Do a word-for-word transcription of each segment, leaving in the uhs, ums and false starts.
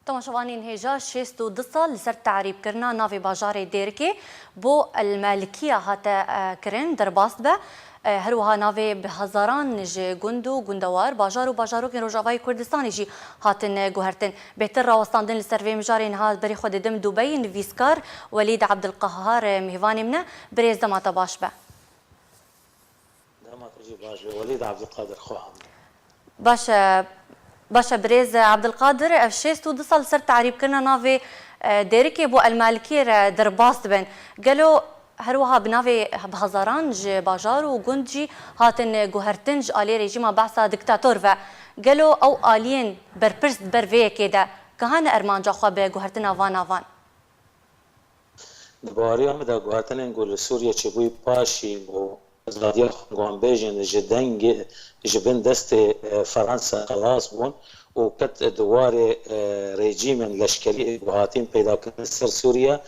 Temaşevanên hêja, şêst û du sal li ser terîbkirina navê bajarê Dêrikê bo El Malikiya hate, e, kirin, derbas dibe. E, her wiha navê bi hezaran ji gund û gundewar, bajar û bajarokên Rojavayê Kurdistanê jî hatin, e, guhertin. Bêhtir rawestandin li ser vê mijarê niha berê xwe didim Dubeyê, nivîskar Welîd Abdulqehar, e, mêvanê min e. Birêz, dema te baş be. Dema te jî baş be, Welîd Abdulkadir, xwe ham. Baş e, baş e birêz Abdulkadir, ev şêst û du sal ser terîbkirina navê, e, Dêrikê bo El Malikiyê re derbas dibin. Gelo her wiha bi navê, bi hezaran ji bajar û gund jî hatin guhertin ji aliyê rejîma Behsa diktator ve. Gelo ew aliyên berpirs di ber vê yekê de kihane ermanca xwe bi guhertina van navan? Di baweriya min de guhertinên ku li Sûriye çêbûyî paşî û azadiya xwe, wan bêjin, ji dengê, ji bin destê, e, Fransa xelas bûn û ket di warê, e, rejîmên leşkerî ê ku hatîn peydakirin ser Sûriye,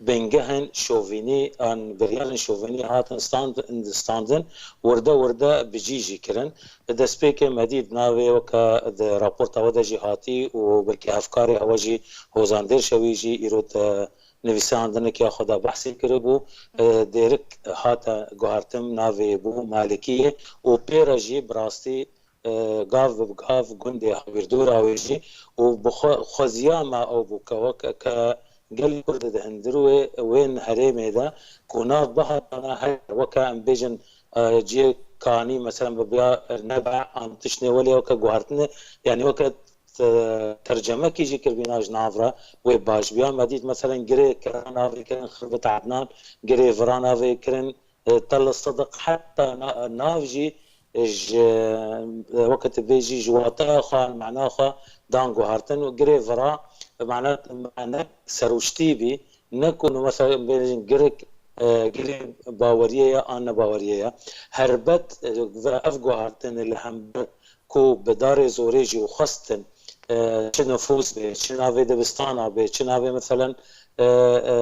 bingehên şovînî an biryarên şovînî hatin stand-, standin, wirde wirde bi cî jî kirin. Destpêkê me dît navê weke di raporta we de jî hatî û belkî hevkarê hewe jî Hozan Dêrşewî jî îro te nivîsandineke ya xwe de behsê kiribû. E, Dêrik hate guhertin, navê bû Malikiyê û pê re jî bi rastî, e, gav bi gav gundê hawîrdora wê jî û bi xwe, xweziya me ew bû ke weke, ke gelê Kurd di hundir wê, wên herêmê de ku nav bihatana her weke em bêjin, e, cihê kanî, meselen, bi biya nebe an tiştê welê weke guhertinê, yanî weke te-, tercemekî jî kirbîna ji nav re, wê baş biya. Me dît, meselen, girê kera navê kirin Xirbit Ednan, girê vira navê kirin, e, Tel Sidiq, heta na-, nav jî ji, e, weke tu bêjî ji wateya xwe, mena xwe dan guhertin û girê vira, mena, mena serûştî bî, ne ku, mesela, bêjin girik, e, girê baweriyê ye an nebaweriyê ye. Herbet, e, ve ev guhertin li hember ku bi darê zorê jî û xwestin, e, çi nifûs bê, çi navê dibistana bê, çi navê, meselen, e, e,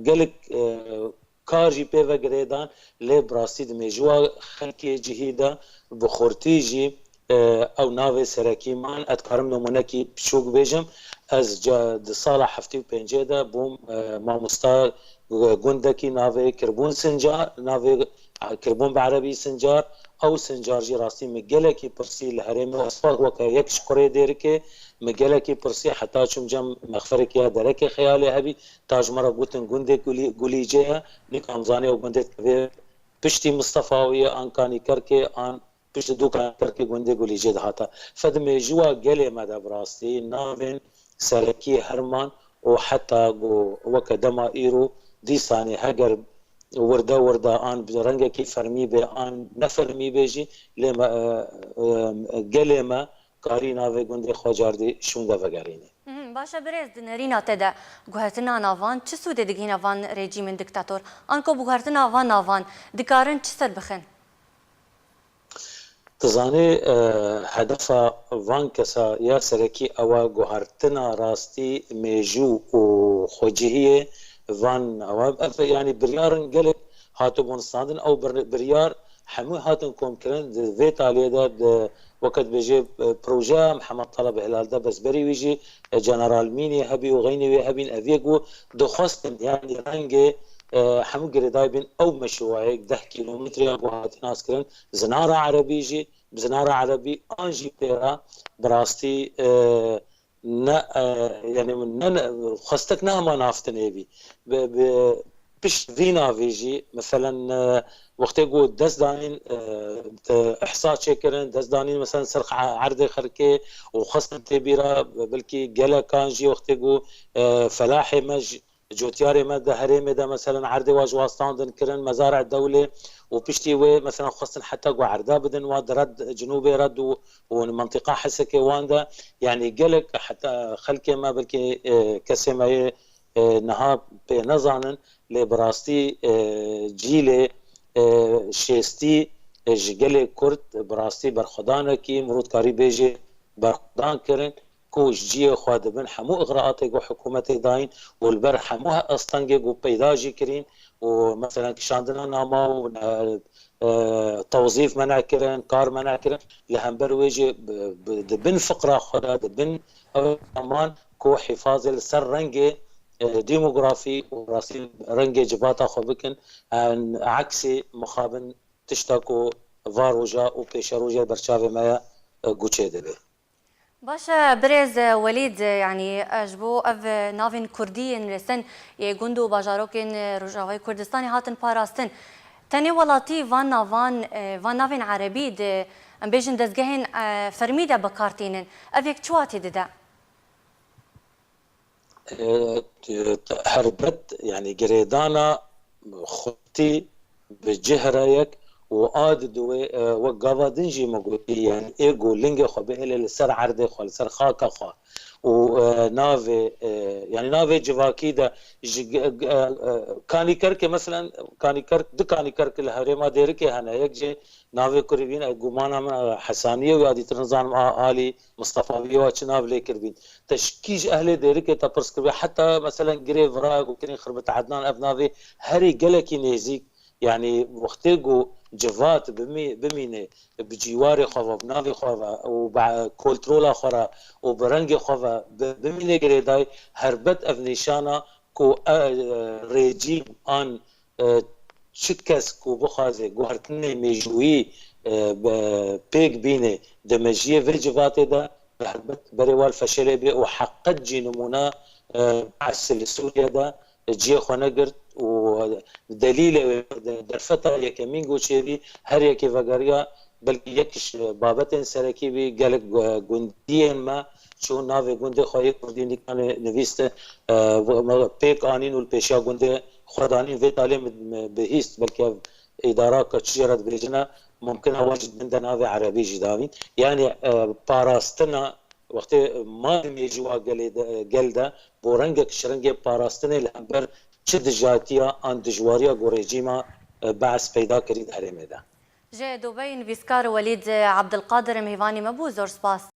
gelek, e, kar jî pê ve girêdan, lê bi rastî di mêjûwa xelkê cihî de bi xurtî jî, e, ew navê serekî man. Ez dikarim nimûnekî piçûk bêjim. Ez ca-, di sala heftê û pêncê de bûm, e, mamosta, e, gundekî, navê kirbûn Sincar, navê kirbûn bi erebî Sincar. Ew Sincar jî rastî min gelekî pirsî li herêmê, ez weke yek ji kurê Dêrikê, min gelekî pirsî, heta çûm cem mexferekê ya derekê xeyalê hebî, ta ji me re gotin gundê Gulî-, Gulîce ye, nîka em zanê ew gundê divê piştî Mistefa wî ye, an Kanî Kerkê, an piştî dû Kanî Kerkê gundê Gulîce dihata. Fe di mêjûwa gelê me de bi rastî navên serekî herman û heta ku weke dema îro dîsanê heger wirde wirde an bi rengekî fermî bê an ne fermî bê jî, lê me, e, e, gelê me karî navê gundê xwe cardî şûnde vegerînê. Mhm, baş e birêz, di nerîna te de guhertina navan çi sûdê digihîne van rejîmên diktator? Anko bi guhertina van navan dikarin çi ser bixin? Tu zanî, e, hedefa van kesa ya serekî ew e guhertina rastî mêjû û xwecihiyê van ew e. Ev, yanî, biryarin gelek hatibûn standin. Ew bir-, biryar hemû hatin komkirin. Di vê taliyê de, di, weke dibêje, e, projeya Mihemed Taleb Hilal de, bes berî wî jî, e, General Mînê hebî û xeynê wê hebîn. Ev yek bû, dixwestin, yanî, rengê, e, hemû girêdayî bin ew meşrûayê deh kîlometre ya ku hatî naskirin, zinara erebî jî, bi zinara erebî an jî pê re bi rastî, e, ne, e, yanî ne, ne, xwestek ne hema naftinê bî. Bi, bi pişt vî navê jî, meselen, e, wextê ku dest danîn, e, te ihsa çêkirin, dest danîn, meselen, ser erdê xelkê û xwestin tê bîra, belkî gelekan jî wextê ku, e, felahê me ji, cotyarê me di herêmê de, meselen, erdê wa ji wa standin kirin, mezara dewlê û piştî wê, meselen, xwestin heta ku erda bidin wa di red, cinûbê red û, û mentiqa Hesekê wan de, yanî gelek heta xelkê me, belkî, e, kesê me yê, e, niha pê nezanin, lê bi rastî, e, cîlê, e, şêstî, e, ji gelê Kurd bi rastî berxwedanekî, mirov dikarî bêjê berxwedan kirin. Ku ji cihê xwe dibin hemû îxraatê ku hikûmetê dayîn û li ber hemû he-, astengê ku peyda jî kirîn û, meselen, kişandina nama û, e, e, tewzîf mena kirin, kar mena kirin, li hember wê jî bi, bi, di bin fiqra xwe de, di bin ew man ku hîfazê li ser rengê, e, demografî û rastî rengê civata xwe bikin, e, eksê mixabin tişta ku va roja û pêşerojê li ber çavê me ye, e, guçê dibe. Baş e, birêz Welîd, yanî, e, ji bo ev, e, navên kurdî yên rêstin yê gund û bajarokên, e, Rojavayê Kurdistanê hatin parastin. Tenê welatî van navan, e, van navên erebî di, em bêjin, dezgehên, e, fermî de bi kar tînin. Ev yek çi watî dide? E, t-, t-, herbet, yanî girêdana xurtî bi cih re yek û a di duwê, e, wek gava din jî me gotî, yanî ê ku lingê xwe bihêle li ser erdê xwe, li ser xaka xwe û, e, navê, e, yanî navê civakî de ji ge-, ge-, e, kanîkerkê, meselen, kanîkerk, du kanîkerk li herêma Dêrikê hene, yek jê navê kurê bîn, e, gumana min, e, Hesanî ye û ya dîtir nizanim a, Alî Mistefa bî, wa çi nav lê kiribîn. Te ji kî ji ehlê Dêrikê te pirs kiribe, heta, meselen, girê virayek û kirîn Xirbet Ednan, ev navê herî gelekî nêzîk, yanî wextê ku civat bimî-, bimîne bi cîwarê xwe ve, bi navê xwe ve û bi kulturola xwe re û bi rengê xwe ve bi-, bimîne girêdayî, herbet ev nîşana ku, e, e, rejîm an, e, çi kes ku bixwaze guhertinê mêjûyî, e, be-, pêk bîne di mejiyê vê civatê de, bi helbet berê wan feşelê bê û heqet jî nimûne, e, Be'es li Sûriye de cihê xwe negirt û delîlê wê de-, derfeta yekemîn ku çêbî, her yekê vegeriya, belkî yek ji babetên serekî bî, gelek gu-, gundiyên me çûn navê gundê xwe yê kurdî nîkanê nivîstin, e, me pêk anîn û li pêşiya gundê xwe danîn. Vê talê min, min bihîst, belkî ev îdara ka çi jê re dibêjine, mumkin e wan ji bin de navê erebî jî davîn. Yanî, e, parastina wextê ma di mêjûwa gelê de, gel de bo rengek ji rengê parastinê li hember çi dijatiya an dijwariya ku rejîma, e, Be'es peyda kirî di herêmê de. Ji dobeyî nivîskar Welîd Ebdilqadir mêvanî me bû, zor spas.